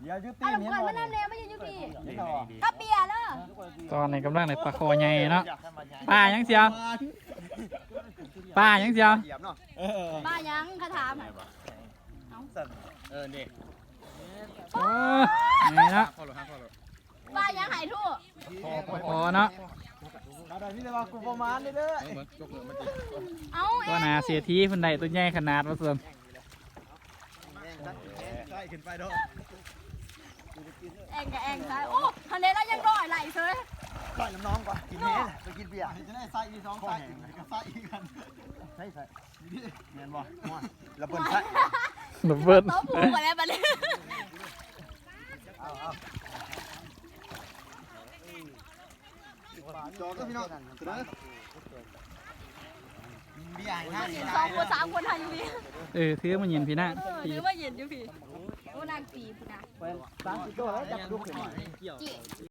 ດຽວຢູ່ຕີນ ເອົານ້ຳກວດມານຳແດ່ ມາຢືນຢູ່ພີ້ ເຫັນບໍ່? ກັບເບຍເດີ. ຕອນນີ້ກຳລັງໄດ້ປາຄໍ່ໃຫຍ່ເນາະ. ປາຫຍັງສ່ຽວ? ປາຫຍັງສ່ຽວ? ເອີ ປາຫຍັງ ເຂົາຖາມຫັ້ນ. ເອີ ນີ້ ໂອ້ ນີ້ເນາະ ປາຫຍັງໃຫ້ທຸ? ອໍ ເນາະ ເອົາ ຕົວໜ້າເສດຖີເພິ່ນໄດ້ຕົວໃຫຍ່ຂະໜາດວ່າຊັ້ນ. ໃສ່ຂຶ້ນໄປເດີ ແອງກະແອງໃສ່. ໂອ້ ຄັນໃດລະຍັງລອຍໄຫຼເຊີຍ ລອຍນ້ຳໜອງກວ່າ ກິນແຮງ ໄປກິນເບຍ ຈະໄດ້ໃສ່ອີກສອງ ໃສ່ ໃສ່ອີກກັນ ໃສ່ ໃສ່ ແມ່ນບໍ່? ລະເບີດ ລະເບີດ ຕົບຫົວແລ້ວບັດນີ້. ຈອກເດີພີ່ນ້ອງ ເດີ ສອງຄົນສາມຄົນຫາຢູ່ພີ້. ເອີ ຖືມາເຢັນພີ້ນະ ເອີ ຖືມາເຢັນຢູ່ພີ້. ໂອ້ ນາງຕີພຸ້ນນະ ສາມສິບໂລແລ້ວ ຈັບລຸກຂຶ້ນມາ.